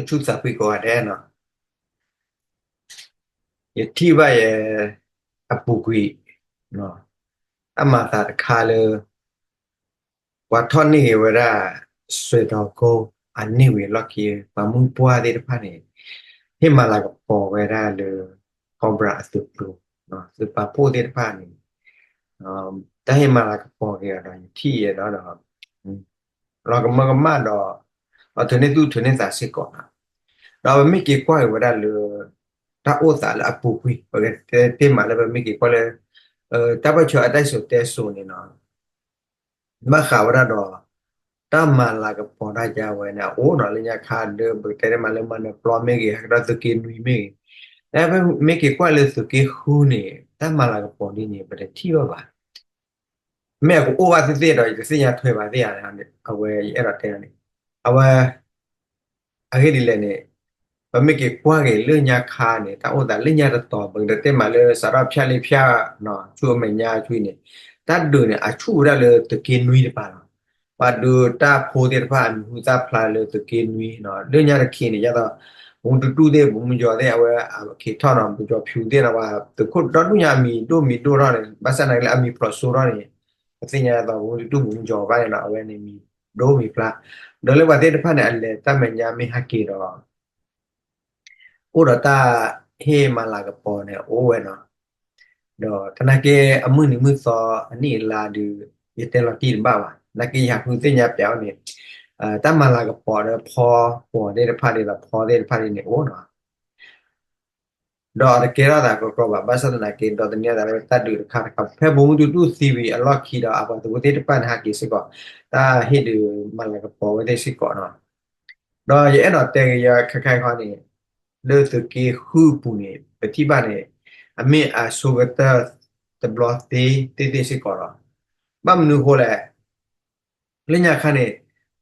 ဆူၣ်သးကွံကိးဂၤဒဲးနီၤ, ယထံၣ်ဘၣ်ယဲ အပူၤကွံာ် အမၤသးတခါလၢ ပှၤထီၣ်န့ၢ်ဂ့ၤဝဲဒၣ် စွဲၤဒီးကိ အန့ၢ်ဝံၤအလီၢ်ခံ ပှၤမုၢ်ပှၢ်သ့ၣ်တဖၣ်န့ၣ် ဟ့ၣ်မၤလၤကပီၤဝဲဒၣ်လၢ ခီဘြၣ်အသုးကျိၤ သုးပာ်ဖှိၣ်သ့ၣ်တဖၣ်န့ၣ် တၢ်ဟ့ၣ်မၤလၤကပီၤက့ၤအီၤဒီး ယထံၣ်ယဲဒီး လီၤကမၢကမၣ်ဒီး အထုးန့ၢ်သူၣ်ထုးန့ၢ်သးစ့ၢ်ကီးနီၤ, ဒီးပမ့ၢ်က့ၤကွၢ်က့ၤဝဲဒၣ်လၢ တၢ်အိၣ်သးလၢအပူၤကွံာ် ပကတဲမးလၢပမ့ၢ်က့ၤကွၢ်လၢ တၢ်ဘၣ်ဆၢအတၢ်စံၣ်စိၤတဲစိၤန့ၣ်နီၤ ဘၣ်ဃးဝဲဒၣ်ဒီး တၢ်မၤလၤကပီၤတၢ်ယါဝဲန့ၣ် အအိၣ်နီၤ လၢညါခါဒီး ပကတဲတ့ၢ်မးလၢမၤနၢၤပျီမ့ၢ်ဂ့ၤ ဟဲကဒီးသုးက့နွံမ့ၢ်ဂ့ၤ, ပမ့ၢ်က့ၤကွၢ်လၢသုးက့ဃုန့ၣ် တၢ်မၤလၤကပီၤဒ်န့ၣ် ပတထံၣ်ဘၣ်ဘၣ်. မ့ၢ်အကအိၣ်ဘၣ်သ့ၣ်သ့ၣ်ဒီး ယတသ့ၣ်ညါထွဲဘၣ်သ့ၣ်ဧါ, အဝဲယအဲၣ်ဒိးတဲန့ၣ် အဝဲ အဂ့ၢ်ဒ်လဲၣ်န့ၣ် ပမ့ၢ်က့ၤကွၢ်က့ၤလၢညါခါန့ၣ် တၢ်အိၣ်သးလၢညါတတီၤ ပကတဲတ့ၢ်မးလၢ စးထီၣ်ဖၠၣ်လ့ဖၠၣ် ဆူအမဲာ်ညါဆူအံၤန့ၣ် တၢ်ဒုးန့ၣ် အဆူၣ်ဝဲဒၣ်လၢသုးက့နွံတပၤလီၤ. ပှၤဒုးတၢ်ဖိသ့ၣ်တဖၣ်အမံၤဟူသၣ်ဖျါလၢသုးက့နွံနီၤ လၢညါတခီန့ၣ် ဒ်သိး ပမူတူတူၣ်သ့ၣ် ပမူယီၤသ့ၣ် အဝဲအခ့ထီၣ်နီၤ ပယီၤဖၠူသ့ၣ်နီၤ ပှၤသုးခိၣ်ဒီဒူၣ်ညါအမံၤဒိၣ်မံၤဒိၣ်ထီၣ်န့ၣ် ဘၣ်ဆၣ်သနာ်က့လၢအမံၤဖျိးစိထီၣ်န့ၣ် ပသ့ၣ်ညါဒ်သိး ပမူတူတူၣ် ပမူယီၤဘၣ်န့ၣ်နီၤ အဝဲန့ၣ်မံၤဒိၣ်မံၤဖျါ ဒီးလၢပှၤသ့ၣ်တဖၣ်န့ၣ် အလဲၤတၢ်မဲာ်ညါမ့ၢ်ဟးက့ၤဒီး အိၣ်ဒီးတၢ်ဟ့ၣ်မၤလၤကပီၤန့ၣ် အိၣ်ဝဲနီၤ. ဒီးသနာ်က့ အမုၢ်နံၤမုၢ်သီအနံၣ်အလါဒုး ယတဲလီၤတံၢ်တဘၣ်ဘၣ်. သနာ်က့ ယဟးဃုသ့ၣ်ညါပျးအီၤန့ၣ် တၢ်မၤလၤကပီၤဒီးဖီပှီၤသ့ၣ်တဖၣ်ဒ်သိးဖီသ့ၣ်တဖၣ်ဒ်န့ၣ်အိၣ်နီၤ ဒီးအတကဲထီၣ်သးကီကီဘၣ်. ဘၣ်ဆၣ်သနာ်က့ ဒီးသန့ၤသးလၢတၢ်ဒုးတခါတခါ ဖဲဗိုလ်မှူးတူတူၣ်သံဝံၤအလီၢ်ခံဒီး အပှၤသုးဖိသ့ၣ်တဖၣ်န့ၣ် ဟးက့ၤစ့ၢ်ကီး တၢ်ဟ့ၣ်ဒုးမၤလၤကပီၤဝဲသ့ၣ်စ့ၢ်ကီးနီၤ. ဒီးယအဲၣ်ဒိးတဲက့ၤယၤခဲခါခီန့ၣ် လၢသုးက့ဃုအပူၤန့ၣ် ပထံၣ်ဘၣ်န့ၣ် အမ့ၢ်အဆိကတၢၢ်တဘျီသ့သ့ၣ်သ့ၣ်စ့ၢ်ကီးလီၤ. ဘၣ်မနုၤအဃိလဲၣ် လၢညါခါန့ၣ်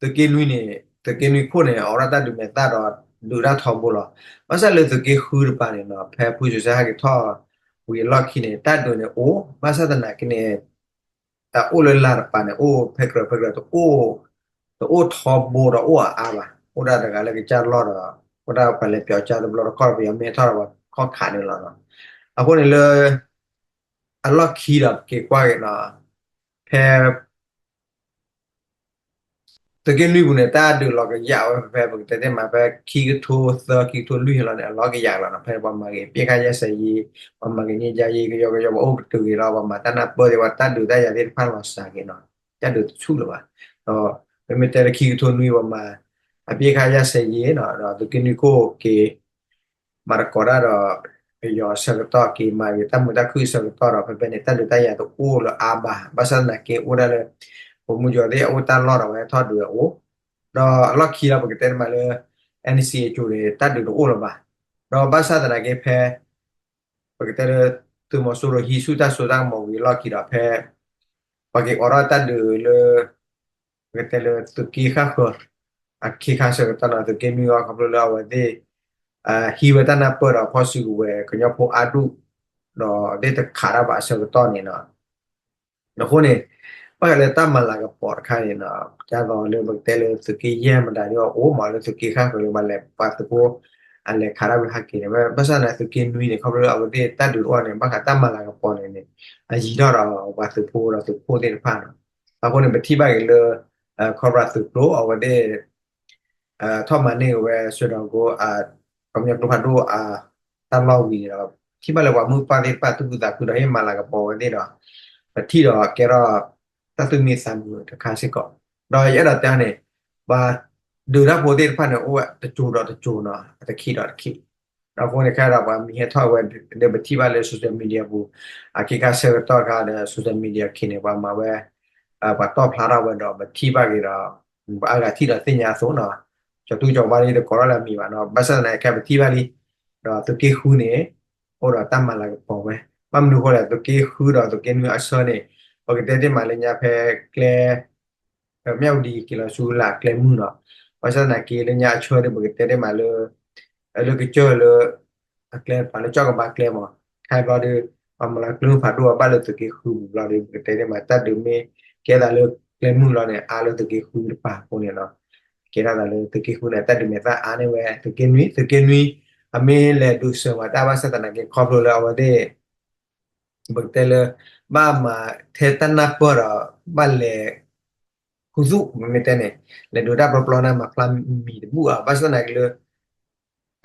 သုးက့နွံန့ၣ် သုးက့နွံခိၣ်န့ၣ် အိးထီၣ်တၢ်ဒုးမဲာ်သၣ်ဒီး ဒုးတၢ်ထီဘိလီၤ. ဘၣ်ဆၣ်လၢသုးက့ဃုတပၤန့ၣ်နီၤ ဖဲဖုစူၤစဲဟဲက့ၤထီၣ်ဝံၤအလီၢ်ခံန့ၣ် တၢ်ဒုးန့ၣ်အိၣ် ဘၣ်ဆၣ်သနာ်က့န့ၣ် တၢ်အိၣ်လၢလၢ်တပၤန့ၣ် အိၣ်ဖဲကြၢးဖဲကြၢး တအိၣ်ထီဘိဒီးအိၣ်အါအါဘၣ်. အိၣ်ဒၣ်တဂၤလၢကစၢ်လီၢ်ဒီး အိၣ်ဒၣ်ပှၤလဲၤပျီကစၢ်တဘျီတခီၣ် ပယီၤမ့ၢ်ထီၣ်ဒီးပှၤခီၣ်ခးန့ၣ်လီၤ. အဃိန့ၣ်လၢ အလီၢ်ခံဒီးပက့ၤကွၢ်က့ၤနီၤ ဖဲ သုးက့နွံပူၤန့ၣ် တၢ်ဒုးလီၤကယၢ်ဝဲဖဲ ပကတဲတ့ၢ်မးဖဲခံကထိသၢ ခံကထိလွံၢ်လီၤန့ၣ် အလီၤကယၢ်လီၤနီၤ. ဖဲပှၤမၤက့ၤ အပစ်အခတ်ရပ်စဲရေး ပှၤမၤက့ၤငြိမ်းချမ်းရေး ကယီကယီ ပှၤအိၣ်ကတုၤက့ၤလီၤ ပှၤမၤတၢ်နၢ်ပၢၢ်သ့ၣ် ပှၤတၢ်ဒုးတၢ်ယၤသ့ၣ်တဖၣ်လီၤစှၤက့ၤနီၤ တၢ်ဒုးတဆူၣ်လၢၤဘၣ်. ဒီး ပမ့ၢ်တဲလၢခံကထိနွံ ပှၤမၤ အပစ်အခတ်ရပ်စဲရေးနီၤ ဒီးသုးက့နွံခိၣ်က့ၤ မၤသကိးတၢ်ဒီး ပယီၤအဆၢကတီၢ် က့ၤမၤက့ၤတၢ်မုာ်တၢ်ခုၣ်အဆၢကတီၢ်ဒီး ဖဲဖဲန့ၣ် တၢ်ဒုးတၢ်ယၤတအိၣ်လၢၤအါဘၣ်. ဘၣ်ဆၣ်သနာ်က့ အိၣ်ဒၣ်လၢ ပိာ်မုၣ်ကၠီၤသ့ၣ် အအိၣ်တၢ်လီၢ်ဒီး အဝဲထီၣ်ဒုးအအိၣ် ဒီးအလီၢ်ခံလီၤ ပကတဲတ့ၢ်မးလၢ NCA အစိၤန့ၣ် တၢ်ဒုးတအိၣ်လၢၤဘၣ်. ဒီးဘၣ်ဆၣ်သနာ်က့ဖဲ ပကတဲလၢ သုးမီၤစိရိၤဟံးဆူၣ်တၢ်စိတၢ်ကမီၤဝံၤအလီၢ်ခံဒီးဖဲ ပှၤက့ၤအိးထီၣ်တၢ်ဒုးလၢ ပကတဲလၢသုးက့ဃၣ်ဃၢၤ အခ့ခါဆၢကတီၢ်နီၤ သုးက့နွံအဂီၢ် ခီဖျိလၢအဝဲသ့ၣ် ဟံးဝဲတၢ်နၢ်ပၢၢ်ဒီးဖီၣ်စုကဝဲၤ ကညီဖိအါဒူၣ် ဒီးသ့ၣ်တခးတၢ်ဘၣ်အဆၢကတီၢ်န့ၣ်နီၤ အဃိန့ၣ် ဘၣ်ဃးလၢတၢ်မၤလၤကပီၤတခါန့ၣ်နီၤ ဒ်သိးလၢပကတဲလၢသုးက့ယဲၢ်မတၤဒ်အီၤအိၣ်မးလၢသုးက့ဃၣ်ဃၢၤလၢပှၤလဲၤပှၤသုးဖိ အလဲၤခးတၢ်ဝံၤဟးက့ၤန့ၣ် ဘၣ်ဆၣ်သနာ်က့သုးက့နွံန့ၣ် ခီဖျိလၢအဝဲသ့ၣ်တၢ်ဒုးတအိၣ်န့ၣ် ဘၣ်ဃးတၢ်မၤလၤကပီၤန့ၣ်န့ၣ် အယံၤထီၣ်ဒီးပှၤသုးဖိဒီးသုးဖိသ့ၣ်တဖၣ်နီၤ အဃိန့ၣ် ပထံၣ်ဘၣ်က့ၤလၢ ခီဖျိသုးကျိၤအဝဲသ့ၣ် ထီၣ်မၤန့ၢ်က့ၤဝဲ စွဲၤဒီးကိ ကမျၢၢ်ကျိဖးဒိၣ်အတၢ်လီၢ်ဝံၤန့ၣ်ဒီး ထံၣ်ဘၣ်လၢပှၤမုၢ်ပှၢ်သ့ၣ်တဖၣ်သူၣ်ခုသးခုဒီးဟ့ၣ်မၤလၤကပီၤဝဲသ့ၣ်ဒီး ပထံၣ်ဒီးကဲထီၣ် တၢ်သူၣ်မံသးမုာ်တခါစ့ၢ်ကီး ဒီးယအဲၣ်ဒိးတဲန့ၣ် ပှၤဒုးတၢ်ဖိသ့ၣ်တဖၣ်န့ၣ် အိၣ်ဝဲတစိၤဒီးတစိၤနီၤ အတခံးဒီးတခံး ဒီးအဃိန့ၣ် ခဲဒီးပှၤမံၤဟဲထီၣ်ဝဲ ဒီးပထံၣ်ဘၣ်လၢ social media ပူၤ အခ့ခါဆၢကတီၢ်ခါဒီး social media ခံန့ၣ် ပှၤမၤဝဲ ပှၤတီၣ်ဖျါထီၣ်ဝဲဒီး ပထံၣ်ဘၣ်က့ၤဒီး ပှၤအါဂၤထံၣ်ဒီးသ့ၣ်ညါအသိးနီၤ ကၠီၤတူၢ်ကၠီၤဝါလၢတကိးထီၣ်လၢအမံၤဘၣ်နီၤ ဘၣ်ဆၣ်သနာ်က့ခဲပထံၣ်ဘၣ်လံ ဒီးသုးက့ဃုန့ၣ် အိၣ်ဒီးတၢ်မၤလၤကပီၤဝဲ ဘၣ်မနုၤအဃိလဲၣ် သုးက့ဃုဒီးသုးက့နွံအဆၢန့ၣ် ပကတဲတ့ၢ်မးလၢညါဖဲကျဲ မၠၣ်ဝတံၤက့ၤလီၤဆူလၢ်ကျဲမုၢ်နီၤ ဘၣ်ဆၣ်သနာ်က့လၢညါအဆၢဒီး ပကတဲတ့ၢ်မးလၢ လၢကစၢၢ်လၢ အကျဲတပၤလၢကၠီၣ်ကဘါကျဲမး ခဲဘျီဒီး ပှၤမၤလၤကျဲမုၢ်ဖးဒိၣ်အဘၣ်လၢသုးက့ဃုပူၤဘျီဒီး ပကတဲတ့ၢ်မး တၢ်ဒုးမ့ၢ်ကဲသးလၢကျဲမုၢ်လီၤန့ၣ် အါလၢသုးက့ဃုတပၤအဃိန့ၣ်နီၤ ကဲထီၣ်သးလၢသုးက့ဃုန့ၣ် တၢ်ဒုးမဲာ်သၣ်အါန့ၢ်ဝဲ သုးက့နွံ သုးက့နွံ အမ့ၢ်လဲၤဒိးစၢၤဝဲတၢ်ဘၣ်ဆၣ်သနာ်က့ ခီဖျိလၢအဝဲသ့ၣ် ပကတဲလၢ ဘၣ်မၤထဲတၢ်နၢ်ပၢၢ်ဒီး ဘၣ်လဲၤ ခူသူၣ် မ့မ့ၢ်တဲန့ၣ် လဲၤဒိးတၢ်ပျီပျီန့ၣ် မၤဖျါမံၤတဘူၣ်အါ ဘၣ်ဆၣ်သနာ်က့လၢ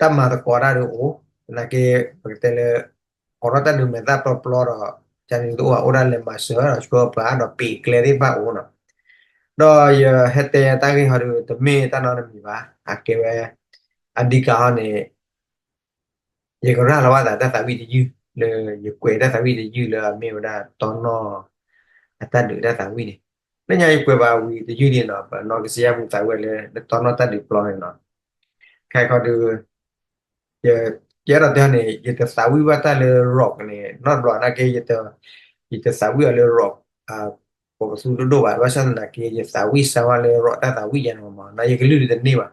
တၢ်မၤသကိးတၢ်ဒီးအိၣ် သနာ်က့ ပကတဲလၢ အိးထီၣ်တၢ်ဒုးမဲာ်သၣ်ပျီပျီဒီး ကန့ၣ်တအိၣ်ဘၣ် အိၣ်ဒၣ်လဲၤမၤစၢၤဒီးဆှၢပှၤဒီးပံးကျဲသ့ၣ်တဖၣ်အိၣ်နီၤ. ဒီးယဟဲတဲတၢ်ဂ့ၢ်ဟီဒီး တမ့ၢ်တၢ်နီတမံၤဘၣ် အကဲဝဲ အဓိကဟီန့ၣ် ယကရၤလီၤဘၣ်သးတၢ်သးဝံၣ်တယုၢ် လၢယကွဲးတၢ်သးဝံၣ်တယုၢ်လၢအမ့ၢ်ဝဲဒၣ်တီနီၢ် အတၢ်ဒုးတၢ်သးဝံၣ်န့ၣ် လၢညါယကွဲးဘၣ်ဝံၤတယုၢ်န့ၣ်နီၤ ပနီၢ်ကစၢ်ယွၤပူၤသးဝံၣ်လၢ လၢတီနီၢ်တၢ်ဒုးပျီန့ၣ်နီၤ ခဲခီဒီး ယကဲထီၣ်တၢ်န့ၣ် ယတသးဝံၣ်ဘၣ်တၢ်လၢ rock န့ၣ် နီတဘျီနာ်က့ ယတသးဝံၣ်အီၤလၢ rock ပကသူတဒိၣ်ဘၣ် ဘၣ်ဆၣ်သနာ်က့ ယသးဝံၣ်စၢ်ဝါလၢ rock တၢ်သးဝံၣ်ယဲန့ၣ်မး နာ်ယကလုၢ်ဒုးတန့ၢ်ဘၣ်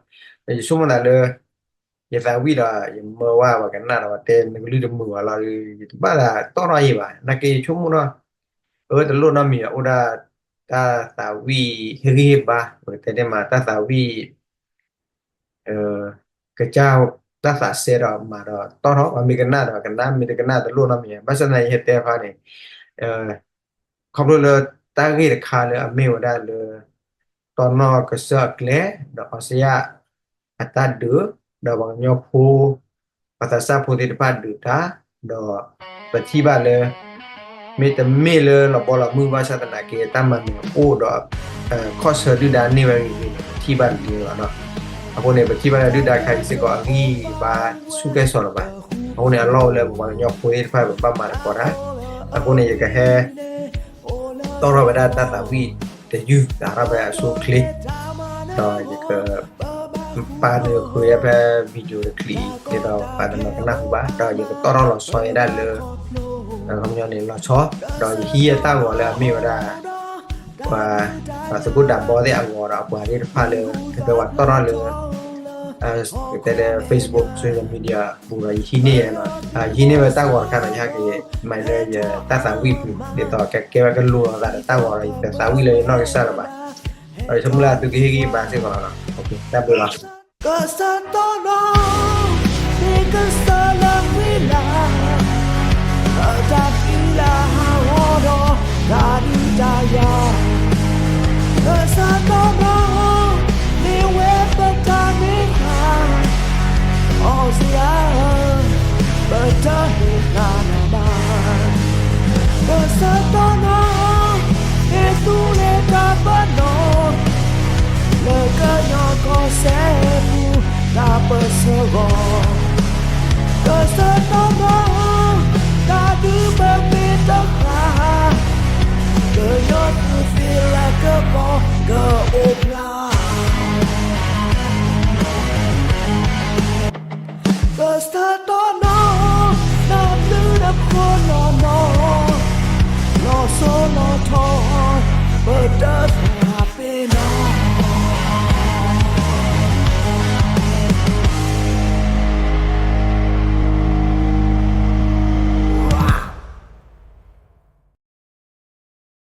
ဒီးယဆိကမိၣ်သးလၢ ယသးဝံၣ်ဒီး ယမၢဝဲပှၤကနၣ်ဒီး ပှၤတဲနကလုၢ်တမုာ်ဘၣ်လီၤဒီး ယတဘၣ်သးတီၣ်ထီၣ်ယံၤဘၣ် နာ်က့ယဆိကမိၣ်ထီၣ် အၢ တလိၣ်နီတမံၤ အိၣ်ဒၣ်တၢ်သးဝံၣ်ဟ့ၣ်ဂံၢ်ဟ့ၣ်ဘါ ပကတဲန့ၣ်မး တၢ်သးဝံၣ် ကစၢ် တၢ်သးစဲဒီးမၤဒီးတီၣ်ထီၣ် ပှၤမ့ၢ်ကနၣ်ဒီးကနၣ် မ့ၢ်တကနၣ်တလိၣ်နီတမံၤ ဘၣ်ဆၣ်သနာ်က့ယဟဲတဲဖဲန့ၣ် ခီဖျိလၢတၢ်ဂ့ၢ်တခါလၢအမ့ၢ်ဝဲဒၣ်လၢ တီနီၢ်ကစၢၢ်အကျဲ ဒီးအီစၢယၤ အတၢ်ဒုး ဒီးပှၤကညီဖိ ပှၤသးစၢ်ဖိသ့ၣ်တဖၣ်ဒုးတၢ် ဒီးပထံၣ်ဘၣ်လၢ မ့တမ့ၢ်လၢလီၤဘီလီၤမုၢ်ဘၣ်ဆၣ်သနာ်က့ တၢ်မၤနၢၤအိၣ်ဒီး ခီၣ်ဆၢဒုၣ်ဒါန့ၢ်ဝဲဂ့ၤဂ့ၤန့ၣ် ပထံၣ်ဘၣ်တလံလီၤနီၤ. အဃိန့ၣ် ပထံၣ်ဘၣ်လၢဒုၣ်ဒါခါအံၤစ့ၢ်ကီး အဂံၢ်အဘါတဆူၣ်ကျဲစီၤလၢၤဘၣ်. အဃိန့ၣ် အလီၢ်အိၣ်လၢပပှၤကညီဖိသ့ၣ်တဖၣ် ပဘၣ်မၤသကိးတၢ်. အဃိန့ၣ် ယကဟဲ တီၣ်ထီၣ်ဝဲဒၣ်တၢ်သးဝံၣ်တယုၢ် သးထီၣ်ဖဲအဆိအချ့ ဒီးယက ပာ်နုာ်ဃုာ်ဝဲဖဲ video တချံးအံၤ ဒ်သိးပှၤတနီၤကနၢ်ဟူဘၣ် ဒီးယကတီၣ်ထီၣ်လီၤဆီဝဲဒၣ်လၢ ခီပညီန့ၣ် လီၤဆီ ဒီးယဟံးအတၢ်ဂီၤလၢအမ့ၢ်ဝဲဒၣ် ပှၤ ပှၤသုးခိၣ်ဒးဘီသ့ၣ်အဂီၤဒီး အပှၤသ့ၣ်တဖၣ်လၢ ကဘၣ်ဝဲတီၣ်ထီၣ်လၢ တဲလၢ Facebook social media ပူၤဒီးယဟံးန့ၢ်ယဲနီၤ. ယဟံးန့ၢ်ဝဲတၢ်ဂီၤတခါဒီး ယဟဲက့ၤမၤလၢယတၢ်သးဝံၣ်ပူၤ ဒ်သိးကကဲဝဲကလိၤလိာ်သးဒီးတၢ်ဂီၤဒီး ယတသးဝံၣ်လၢယနီၢ်ကစၢ်လၢၤဘၣ်. ဒီးယဆိကမိၣ်လၢအသုကဟ့ၣ်ဂံၢ်ဘါစ့ၢ်ကီးလီၤနီၤ. တၢ်ဘျုးလီၤ. ကစၢ်တီနီၤ, မ့ၢ်ကစၢ်လၢဝံလၢ်, အတၢ်ဃံလၤဟးဂီၤဒီး တၢ်ဒုးတၢ်ယၤ, ကစၢ်တီနီၤ, မ့ၢ်ဝဲပတၢ်မ့ၢ်တၢ် အီစၢယၤဧၢ, ပတဟ့ၣ်နၤနဘၣ်. ကစၢ်တီနီၤ, မ့ၢ်သူလ့ၤတၢ်ပနီၣ်, လၢကညီကီၢ်စဲၣ်ပူၤ တၢ်ပၢၢ်ဆၢဂီၢ်, ကစၢ်တီနီၤ, တၢ်ဒုးပမ့ၢ်တဃၣ်, ကညီသူးသ့ၣ်လၢကပီၤ ကအိၣ်